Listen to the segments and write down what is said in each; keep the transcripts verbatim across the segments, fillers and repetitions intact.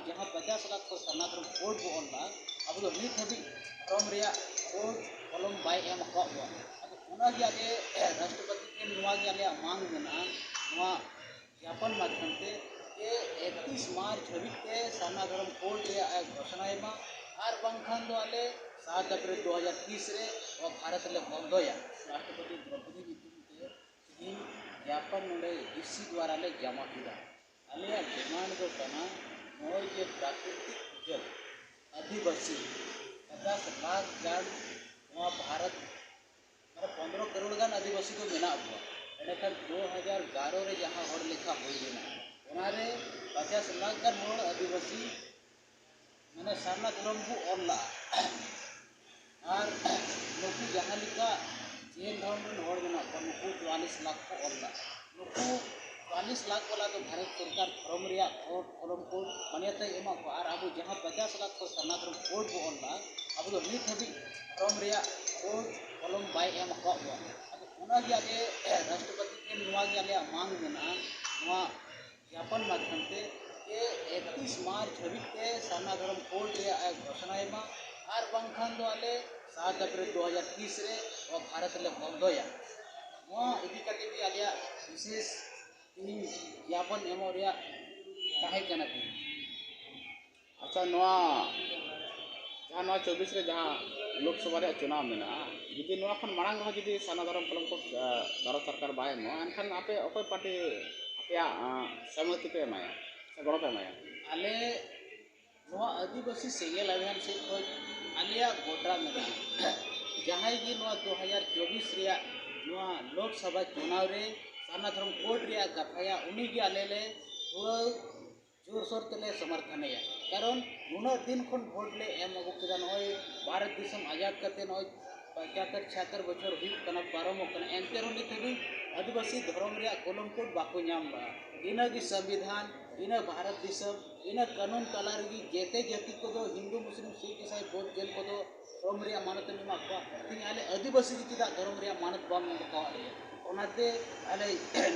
ᱡᱟᱦᱟᱸ ᱯᱚᱧᱪᱟᱥ ᱞᱟᱠᱷ ᱠᱚ ᱥᱟᱨᱱᱟ ᱫᱷᱚᱨᱚᱢ ᱠᱳᱰ ᱵᱚ ᱚᱞ ᱞᱮᱫᱟ, ᱟᱵᱚ ᱫᱚ ᱱᱤᱛ ᱦᱟᱹᱵᱤᱡ ᱫᱷᱚᱨᱚᱢ ᱨᱮᱭᱟᱜ ᱠᱳᱰ ᱠᱚᱞᱚᱢ ᱵᱟᱭ ᱮᱢ ᱟᱠᱟᱫ ᱵᱚᱱᱟ᱾ ᱟᱫᱚ ᱚᱱᱟᱜᱮ ᱟᱞᱮ ᱨᱟᱥᱴᱨᱚᱯᱚᱛᱤ ᱴᱷᱮᱱ ᱱᱚᱣᱟᱜᱮ ᱟᱞᱮᱭᱟᱜ ᱢᱟᱝ ᱢᱮᱱᱟᱜᱼᱟ, ᱱᱚᱣᱟ ᱡᱟᱯᱟᱱ ᱢᱟᱫᱽᱫᱷᱚᱢ ᱛᱮ ᱡᱮ ᱮᱠᱛᱤᱥ ᱢᱟᱨᱪ ᱦᱟᱹᱵᱤᱡ ᱛᱮ ᱥᱟᱨᱱᱟ ᱫᱷᱚᱨᱚᱢ ᱠᱳᱰ ᱨᱮᱭᱟᱜ ᱮ ᱜᱷᱳᱥᱚᱱᱟᱭ ᱢᱟ, ᱟᱨ ᱵᱟᱝᱠᱷᱟᱱ ᱫᱚ ᱟᱞᱮ ᱥᱟᱛ ᱮᱯᱨᱤᱞ ᱫᱩ ᱦᱟᱡᱟᱨ ᱛᱤᱥ ᱨᱮ ᱱᱚᱣᱟ ᱵᱷᱟᱨᱚᱛ ᱞᱮ ᱵᱚᱱᱫᱚᱭᱟ᱾ ᱨᱟᱥᱴᱨᱚᱯᱚᱛᱤ ᱫᱨᱚᱯᱚᱫᱤ ᱧᱩᱛᱩᱢ ᱛᱮ ᱛᱮᱦᱮᱧ ᱡᱟᱯᱟᱱ ᱱᱚᱰᱮ ᱰᱤᱥᱤ ᱫᱩᱣᱟᱨᱟ ᱞᱮ ᱡᱚᱢᱟ ᱠᱮᱫᱟ᱾ ᱟᱞᱮᱭᱟᱜ ᱰᱤᱢᱟᱱᱰ ᱫᱚ ᱠᱟᱱᱟ, ᱱᱚᱜᱼᱚᱭ ᱡᱮ ᱯᱨᱟᱠᱨᱤᱛᱤᱠ ᱯᱩᱡᱟᱹ ᱟᱹᱫᱤᱵᱟᱹᱥᱤ ᱯᱚᱪᱟᱥ ᱞᱟᱠᱷ ᱜᱟᱱ ᱱᱚᱣᱟ ᱵᱷᱟᱨᱚᱛ ᱢᱟᱱᱮ ᱯᱚᱱᱫᱽᱨᱚ ᱠᱟᱨᱳᱲ ᱜᱟᱱ ᱟᱹᱫᱤᱵᱟᱹᱥᱤ ᱫᱚ ᱢᱮᱱᱟᱜ ᱵᱚᱱᱟ᱾ ᱮᱸᱰᱮᱠᱷᱟᱱ ᱫᱩ ᱦᱟᱡᱟᱨ ᱮᱜᱟᱨᱚ ᱨᱮ ᱡᱟᱦᱟᱸ ᱦᱚᱲ ᱞᱮᱠᱷᱟ ᱦᱩᱭ ᱞᱮᱱᱟ, ᱚᱱᱟᱨᱮ ᱯᱚᱪᱟᱥ ᱞᱟᱠᱷ ᱜᱟᱱ ᱦᱚᱲ ᱟᱹᱫᱤᱵᱟᱹᱥᱤ ᱢᱟᱱᱮ ᱥᱟᱨᱱᱟ ᱫᱷᱚᱨᱚᱢ ᱠᱚ ᱚᱞ ᱞᱟᱜᱼᱟ᱾ ᱟᱨ ᱱᱩᱠᱩ ᱡᱟᱦᱟᱸ ᱞᱮᱠᱟ ᱡᱮᱱ ᱫᱷᱚᱨᱚᱢ ᱨᱮᱱ ᱦᱚᱲ ᱢᱮᱱᱟᱜ ᱠᱚᱣᱟ, ᱱᱩᱠᱩ ᱪᱩᱣᱟᱞᱤᱥ ᱞᱟᱠᱷ ᱠᱚ ᱚᱞ ᱞᱟᱜᱼᱟ᱾ ᱱᱩᱠᱩ ᱪᱩᱣᱟᱞᱤᱥ ᱞᱟᱠᱷ ᱵᱟᱞᱟ ᱫᱚ ᱵᱷᱟᱨᱚᱛ ᱥᱚᱨᱠᱟᱨ ᱫᱷᱚᱨᱚᱢ ᱨᱮᱭᱟᱜ ᱠᱳᱰ ᱠᱚᱞᱚᱢ ᱠᱳᱰ ᱢᱟᱱᱭᱟᱛᱟᱭ ᱮᱢᱟᱜ ᱠᱚᱣᱟ᱾ ᱟᱨ ᱟᱵᱚ ᱡᱟᱦᱟᱸ ᱯᱚᱧᱪᱟᱥ ᱞᱟᱠᱷ ᱠᱚ ᱥᱟᱨᱱᱟ ᱫᱷᱚᱨᱚᱢ ᱠᱳᱰ ᱵᱚ ᱚᱞ ᱞᱟᱜᱼᱟ, ᱟᱵᱚ ᱫᱚ ᱱᱤᱛ ᱦᱟᱹᱵᱤᱡ ᱫᱷᱚᱨᱚᱢ ᱨᱮᱭᱟᱜ ᱠᱳᱰ ᱠᱚᱞᱚᱢ ᱵᱟᱭ ᱮᱢ ᱟᱠᱟᱫ ᱵᱚᱱᱟ᱾ ᱟᱫᱚ ᱚᱱᱟᱜᱮ ᱟᱞᱮ ᱨᱟᱥᱴᱨᱚᱯᱚᱛᱤ ᱴᱷᱮᱱ ᱱᱚᱣᱟᱜᱮ ᱟᱞᱮᱭᱟᱜ ᱢᱟᱝ ᱢᱮᱱᱟᱜᱼᱟ, ᱱᱚᱣᱟ ᱡᱟᱯᱟᱱ ᱢᱟᱫᱽᱫᱷᱚᱢ ᱛᱮ ᱡᱮ ᱮᱠᱛᱤᱥ ᱢᱟᱨᱪ ᱦᱟᱹᱵᱤᱡ ᱛᱮ ᱥᱟᱨᱱᱟ ᱫᱷᱚᱨᱚᱢ ᱠᱳᱰ ᱨᱮᱭᱟᱜ ᱮ ᱜᱷᱳᱥᱚᱱᱟᱭ ᱢᱟ, ᱟᱨ ᱵᱟᱝᱠᱷᱟᱱ ᱫᱚ ᱟᱞᱮ ᱥᱟᱛ ᱮᱯᱨᱤᱞ ᱫᱩ ᱦᱟᱡᱟᱨ ᱛᱤᱥ ᱨᱮ ᱱᱚᱣᱟ ᱵᱷᱟᱨᱚᱛ ᱞᱮ ᱵᱚᱱᱫᱚᱭᱟ᱾ ᱱᱚᱣᱟ ᱤᱫᱤ ᱠᱟᱛᱮ ᱜᱮ ᱟᱞᱮᱭᱟᱜ ᱵᱤᱥᱮᱥ ᱛᱮᱦᱮᱧ ᱡᱟᱯᱟᱱ ᱮᱢᱚᱜ ᱨᱮᱭᱟᱜ ᱛᱟᱦᱮᱸ ᱠᱟᱱᱟ ᱛᱮᱦᱮᱧ᱾ ᱟᱪᱪᱷᱟ, ᱱᱚᱣᱟ ᱡᱟᱦᱟᱸ ᱱᱚᱣᱟ ᱪᱚᱵᱵᱤᱥ ᱨᱮ ᱡᱟᱦᱟᱸ ᱞᱳᱠᱥᱚᱵᱷᱟ ᱨᱮᱭᱟᱜ ᱪᱩᱱᱟᱣ ᱢᱮᱱᱟᱜᱼᱟ, ᱡᱩᱫᱤ ᱱᱚᱣᱟ ᱠᱷᱚᱱ ᱢᱟᱲᱟᱝ ᱨᱮᱦᱚᱸ ᱡᱩᱫᱤ ᱥᱟᱨᱱᱟ ᱫᱷᱚᱨᱚᱢ ᱠᱚᱞᱚᱢ ᱠᱳᱰ, ᱟ, ᱵᱷᱟᱨᱚᱛ ᱥᱚᱨᱠᱟᱨ ᱵᱟᱭ ᱮᱢᱚᱜᱼᱟ, ᱮᱱᱠᱷᱟᱱ ᱟᱯᱮ ᱚᱠᱚᱭ ᱯᱟᱨᱴᱤ ᱟᱯᱮᱭᱟᱜ, ᱟ, ᱥᱚᱦᱚᱢᱚᱛᱤ ᱯᱮ ᱮᱢᱟᱭᱟ ᱥᱮ ᱜᱚᱲᱚ ᱯᱮ ᱮᱢᱟᱭᱟ? ᱟᱞᱮ ᱱᱚᱣᱟ ᱟᱹᱫᱤᱵᱟᱹᱥᱤ ᱥᱮᱸᱜᱮᱞ ᱟᱵᱷᱤᱭᱟᱱ ᱥᱮᱫ ᱠᱷᱚᱱ ᱟᱞᱮᱭᱟᱜ ᱜᱚᱴᱟ ᱢᱮᱱᱟᱜᱼᱟ᱾ ᱡᱟᱦᱟᱸᱭ ᱜᱮ ᱱᱚᱣᱟ ᱫᱩ ᱦᱟᱡᱟᱨ ᱪᱚᱵᱵᱤᱥ ᱨᱮᱭᱟᱜ ᱱᱚᱣᱟ ᱞᱳᱠᱥᱚᱵᱷᱟ ᱪᱩᱱᱟᱣ ᱨᱮ ᱥᱟᱨᱱᱟ ᱫᱷᱚᱨᱚᱢ ᱠᱳᱰ ᱨᱮᱭᱟᱜ ᱠᱟᱛᱷᱟᱭᱟ, ᱩᱱᱤᱜᱮ ᱟᱞᱮ ᱞᱮ ᱯᱩᱨᱟᱹ ᱡᱳᱨᱥᱳᱨ ᱛᱮᱞᱮ ᱥᱚᱢᱚᱨᱛᱷᱚᱱᱮᱭᱟ᱾ ᱠᱟᱨᱚᱱ ᱱᱩᱱᱟᱹᱜ ᱫᱤᱱ ᱠᱷᱚᱱ ᱵᱷᱳᱴ ᱞᱮ ᱮᱢ ᱟᱹᱜᱩ ᱠᱮᱫᱟ, ᱱᱚᱜᱼᱚᱭ ᱵᱷᱟᱨᱚᱛ ᱫᱤᱥᱚᱢ ᱟᱡᱟᱫ ᱠᱟᱛᱮ ᱱᱚᱜᱼᱚᱭ ᱯᱚᱸᱪᱟᱛᱛᱳᱨ ᱪᱷᱤᱭᱟᱛᱛᱳᱨ ᱵᱚᱪᱷᱚᱨ ᱦᱩᱭᱩᱜ ᱠᱟᱱᱟ, ᱯᱟᱨᱚᱢᱚᱜ ᱠᱟᱱᱟ, ᱮᱱᱛᱮ ᱨᱮᱦᱚᱸ ᱱᱤᱛ ᱦᱟᱹᱵᱤᱡ ᱟᱹᱫᱤᱵᱟᱹᱥᱤ ᱫᱷᱚᱨᱚᱢ ᱨᱮᱭᱟᱜ ᱠᱚᱞᱚᱢ ᱠᱳᱰ ᱵᱟᱠᱚ ᱧᱟᱢ ᱞᱮᱫᱟ᱾ ᱤᱱᱟᱹ ᱜᱮ ᱥᱚᱝᱵᱤᱫᱷᱟᱱ, ᱤᱱᱟᱹ ᱵᱷᱟᱨᱚᱛ ᱫᱤᱥᱚᱢ, ᱤᱱᱟᱹ ᱠᱟᱹᱱᱩᱱ ᱛᱟᱞᱟ ᱨᱮᱜᱮ ᱡᱮᱛᱮ ᱡᱟᱹᱛᱤ ᱠᱚᱫᱚ ᱦᱤᱱᱫᱩ, ᱢᱩᱥᱞᱤᱢ, ᱥᱤᱠᱷ, ᱤᱥᱟᱭ, ᱵᱳᱫᱷ ᱡᱮᱱ ᱠᱚᱫᱚ ᱫᱷᱚᱨᱚᱢ ᱨᱮᱭᱟᱜ ᱢᱟᱱᱚᱛ ᱮᱢ ᱮᱢᱟ ᱠᱚᱣᱟ᱾ ᱛᱮᱦᱮᱧ ᱟᱞᱮ ᱟᱹᱫᱤᱵᱟᱹᱥᱤ ᱜᱮ ᱪᱮᱫᱟᱜ ᱫᱷᱚᱨᱚᱢ ᱨᱮᱭᱟᱜ ᱢᱟᱱᱚᱛ ᱵᱟᱢ ᱮᱢ ᱟᱠᱟᱣᱟᱫ ᱞᱮᱭᱟ? ᱚᱱᱟᱛᱮ ᱟᱞᱮ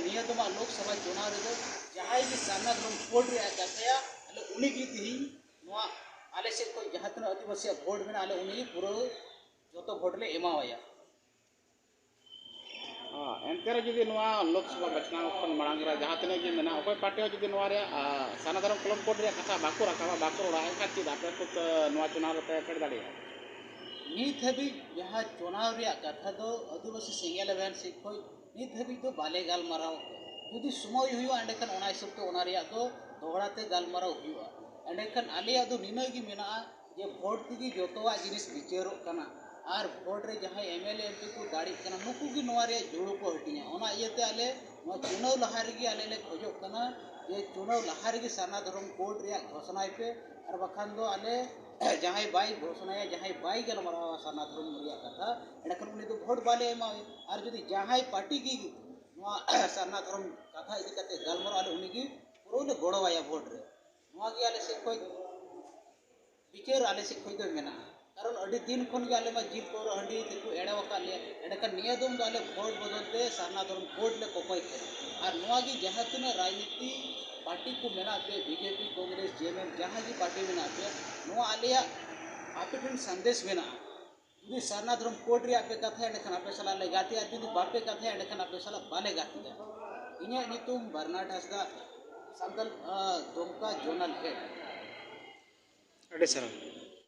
ᱱᱤᱭᱟᱹ ᱫᱚᱢᱟ ᱞᱳᱠᱥᱚᱵᱷᱟ ᱪᱩᱱᱟᱣ ᱨᱮᱫᱚ ᱡᱟᱦᱟᱸᱭ ᱜᱮ ᱥᱟᱨᱱᱟ ᱫᱷᱚᱨᱚᱢ ᱠᱳᱰ ᱨᱮᱭᱟᱜ ᱠᱟᱛᱷᱟᱭᱟ, ᱟᱞᱮ ᱩᱱᱤ ᱜᱮ ᱛᱮᱦᱮᱧ ᱱᱚᱣᱟ ᱟᱞᱮ ᱥᱮᱫ ᱠᱷᱚᱱ ᱡᱟᱦᱟᱸ ᱛᱤᱱᱟᱹᱜ ᱟᱹᱫᱤᱵᱟᱹᱥᱤᱭᱟᱜ ᱵᱷᱳᱴ ᱢᱮᱱᱟᱜᱼᱟ, ᱟᱞᱮ ᱩᱱᱤ ᱜᱮ ᱯᱩᱨᱟᱹ ᱡᱚᱛᱚ ᱵᱷᱳᱴ ᱞᱮ ᱮᱢᱟᱣᱟᱭᱟ᱾ ᱦᱚᱸ, ᱮᱱᱛᱮ ᱨᱮᱦᱚᱸ ᱡᱩᱫᱤ ᱱᱚᱣᱟ ᱞᱳᱠᱥᱚᱵᱷᱟ ᱵᱟᱪᱷᱱᱟᱣ ᱠᱷᱚᱱ ᱢᱟᱲᱟᱝ ᱨᱮ ᱡᱟᱦᱟᱸ ᱛᱤᱱᱟᱹᱜ ᱜᱮ ᱢᱮᱱᱟᱜ, ᱚᱠᱚᱭ ᱯᱟᱨᱴᱤ ᱦᱚᱸ ᱡᱩᱫᱤ ᱱᱚᱣᱟ ᱨᱮᱭᱟᱜ, ᱟ, ᱥᱟᱨᱱᱟ ᱫᱷᱚᱨᱚᱢ ᱠᱚᱞᱚᱢ ᱠᱳᱰ ᱨᱮᱭᱟᱜ ᱠᱟᱛᱷᱟ ᱵᱟᱠᱚ ᱨᱟᱠᱟᱵᱟ, ᱵᱟᱠᱚ ᱨᱚᱲᱟ, ᱮᱱᱠᱷᱟᱱ ᱪᱮᱫ ᱟᱯᱮ ᱠᱚ ᱛᱮ ᱱᱚᱣᱟ ᱪᱩᱱᱟᱣ ᱨᱮᱯᱮ ᱯᱷᱮᱰ ᱫᱟᱲᱮᱭᱟᱜᱼᱟ? ᱱᱤᱛ ᱦᱟᱹᱵᱤᱡ ᱡᱟᱦᱟᱸ ᱪᱩᱱᱟᱣ ᱨᱮᱭᱟᱜ ᱠᱟᱛᱷᱟ ᱫᱚ ᱟᱹᱫᱤᱵᱟᱹᱥᱤ ᱥᱮᱸᱜᱮᱞ ᱚᱵᱷᱤᱭᱟᱱ ᱥᱮᱫ ᱠᱷᱚᱱ ᱱᱤᱛ ᱦᱟᱹᱵᱤᱡ ᱫᱚ ᱵᱟᱞᱮ ᱜᱟᱞᱢᱟᱨᱟᱣ ᱟᱠᱟᱫᱟ᱾ ᱡᱩᱫᱤ ᱥᱚᱢᱚᱭ ᱦᱩᱭᱩᱜᱼᱟ, ᱮᱸᱰᱮᱠᱷᱟᱱ ᱚᱱᱟ ᱦᱤᱥᱟᱹᱵ ᱛᱮ ᱚᱱᱟ ᱨᱮᱭᱟᱜ ᱫᱚ ᱫᱚᱦᱲᱟ ᱛᱮ ᱜᱟᱞᱢᱟᱨᱟᱣ ᱦᱩᱭᱩᱜᱼᱟ᱾ ᱮᱸᱰᱮᱠᱷᱟᱱ ᱟᱞᱮᱭᱟᱜ ᱫᱚ ᱱᱤᱱᱟᱹᱜ ᱜᱮ ᱢᱮᱱᱟᱜᱼᱟ ᱡᱮ ᱵᱷᱳᱴ ᱛᱮᱜᱮ ᱡᱚᱛᱚᱣᱟᱜ ᱡᱤᱱᱤᱥ ᱵᱤᱪᱟᱹᱨᱚᱜ ᱠᱟᱱᱟ ᱟᱨ ᱵᱷᱳᱴ ᱨᱮ ᱡᱟᱦᱟᱸᱭ M L A M P ᱠᱚ ᱫᱟᱲᱮᱜ ᱠᱟᱱᱟ, ᱱᱩᱠᱩ ᱜᱮ ᱱᱚᱣᱟ ᱨᱮᱭᱟᱜ ᱡᱩᱲᱩ ᱠᱚ ᱦᱟᱹᱴᱤᱧᱟ᱾ ᱚᱱᱟ ᱤᱭᱟᱹᱛᱮ ᱟᱞᱮ ᱱᱚᱣᱟ ᱪᱩᱱᱟᱹᱣ ᱞᱟᱦᱟ ᱨᱮᱜᱮ ᱟᱞᱮ ᱞᱮ ᱠᱷᱚᱡᱚᱜ ᱠᱟᱱᱟ ᱡᱮ ᱪᱩᱱᱟᱹᱣ ᱞᱟᱦᱟ ᱨᱮᱜᱮ ᱥᱟᱨᱱᱟ ᱫᱷᱚᱨᱚᱢ ᱠᱳᱰ ᱨᱮᱭᱟᱜ ᱜᱷᱳᱥᱚᱱᱟᱭ ᱯᱮ, ᱟᱨ ᱵᱟᱠᱷᱟᱱ ᱫᱚ ᱟᱞᱮ ᱡᱟᱦᱟᱸᱭ ᱵᱟᱭ ᱜᱷᱳᱥᱚᱱᱟᱭᱟ, ᱡᱟᱦᱟᱸᱭ ᱵᱟᱭ ᱜᱟᱞᱢᱟᱨᱟᱣᱟ ᱥᱟᱨᱱᱟ ᱫᱷᱚᱨᱚᱢ ᱨᱮᱭᱟᱜ ᱠᱟᱛᱷᱟ, ᱮᱸᱰᱮᱠᱷᱟᱱ ᱩᱱᱤ ᱫᱚ ᱵᱷᱳᱴ ᱵᱟᱞᱮ ᱮᱢᱟᱣᱟᱭᱟ᱾ ᱟᱨ ᱡᱩᱫᱤ ᱡᱟᱦᱟᱸᱭ ᱯᱟᱨᱴᱤ ᱜᱮ ᱱᱚᱣᱟ ᱥᱟᱨᱱᱟ ᱫᱷᱚᱨᱚᱢ ᱠᱟᱛᱷᱟ ᱤᱫᱤ ᱠᱟᱛᱮ ᱜᱟᱞᱢᱟᱨᱟᱣ, ᱟᱞᱮ ᱩᱱᱤ ᱜᱮ ᱯᱩᱨᱟᱹ ᱞᱮ ᱜᱚᱲᱚᱣᱟᱭᱟ ᱵᱷᱳᱴ ᱨᱮ᱾ ᱱᱚᱣᱟ ᱜᱮ ᱟᱞᱮ ᱥᱮᱫ ᱠᱷᱚᱱ ᱵᱤᱪᱟᱹᱨ ᱟᱞᱮ ᱥᱮᱫ ᱠᱷᱚᱱ ᱫᱚ ᱢᱮᱱᱟᱜᱼᱟ᱾ ᱠᱟᱨᱚᱱ ᱟᱹᱰᱤ ᱫᱤᱱ ᱠᱷᱚᱱ ᱜᱮ ᱟᱞᱮ ᱢᱟ ᱡᱤᱞ ᱯᱟᱹᱣᱨᱟᱹ ᱦᱟᱺᱰᱤ ᱛᱮᱠᱚ ᱮᱲᱮᱣ ᱟᱠᱟᱫ ᱞᱮᱭᱟ᱾ ᱮᱸᱰᱮᱠᱷᱟᱱ ᱱᱤᱭᱟᱹ ᱫᱚᱢ ᱫᱚ ᱟᱞᱮ ᱵᱷᱳᱴ ᱵᱚᱫᱚᱞ ᱛᱮ ᱥᱟᱨᱱᱟ ᱫᱷᱚᱨᱚᱢ ᱠᱳᱰ ᱞᱮ ᱠᱚᱠᱚᱭ ᱠᱟᱱᱟ᱾ ᱟᱨ ᱱᱚᱣᱟ ᱜᱮ ᱡᱟᱦᱟᱸ ᱛᱤᱱᱟᱹᱜ ᱨᱟᱡᱽᱱᱤᱛᱤ ᱯᱟᱨᱴᱤ ᱠᱚ ᱢᱮᱱᱟᱜ ᱯᱮ, ᱵᱤ ᱡᱮ ᱯᱤ, ᱠᱚᱝᱜᱨᱮᱥ, ᱡᱮ ᱮᱢ ᱮᱢ, ᱡᱟᱦᱟᱸ ᱜᱮ ᱯᱟᱨᱴᱤ ᱢᱮᱱᱟᱜ ᱯᱮ, ᱱᱚᱣᱟ ᱟᱞᱮᱭᱟᱜ ᱟᱯᱮ ᱴᱷᱮᱱ ᱥᱟᱸᱫᱮᱥ ᱢᱮᱱᱟᱜᱼᱟ᱾ ᱡᱩᱫᱤ ᱥᱟᱨᱱᱟ ᱫᱷᱚᱨᱚᱢ ᱠᱳᱰ ᱨᱮᱭᱟᱜ ᱯᱮ ᱠᱟᱛᱷᱟᱭᱟ, ᱮᱸᱰᱮᱠᱷᱟᱱ ᱟᱯᱮ ᱥᱟᱞᱟᱜ ᱞᱮ ᱜᱟᱛᱮᱜᱼᱟ, ᱟᱨ ᱡᱩᱫᱤ ᱵᱟᱯᱮ ᱠᱟᱛᱷᱟᱭᱟ, ᱮᱸᱰᱮᱠᱷᱟᱱ ᱟᱯᱮ ᱥᱟᱞᱟᱜ ᱵᱟᱞᱮ ᱜᱟᱛᱮᱜᱼᱟ᱾ ᱤᱧᱟᱹᱜ ᱧᱩᱛᱩᱢ ᱵᱟᱨᱱᱟᱰ ᱦᱟᱸᱥᱫᱟ, ᱥᱟᱱᱛᱟᱞ, ᱟ, ᱫᱩᱢᱠᱟ ᱡᱳᱱᱟᱞ ᱦᱮᱰ᱾ ᱟᱹᱰᱤ ᱥᱟᱨᱦᱟᱣ᱾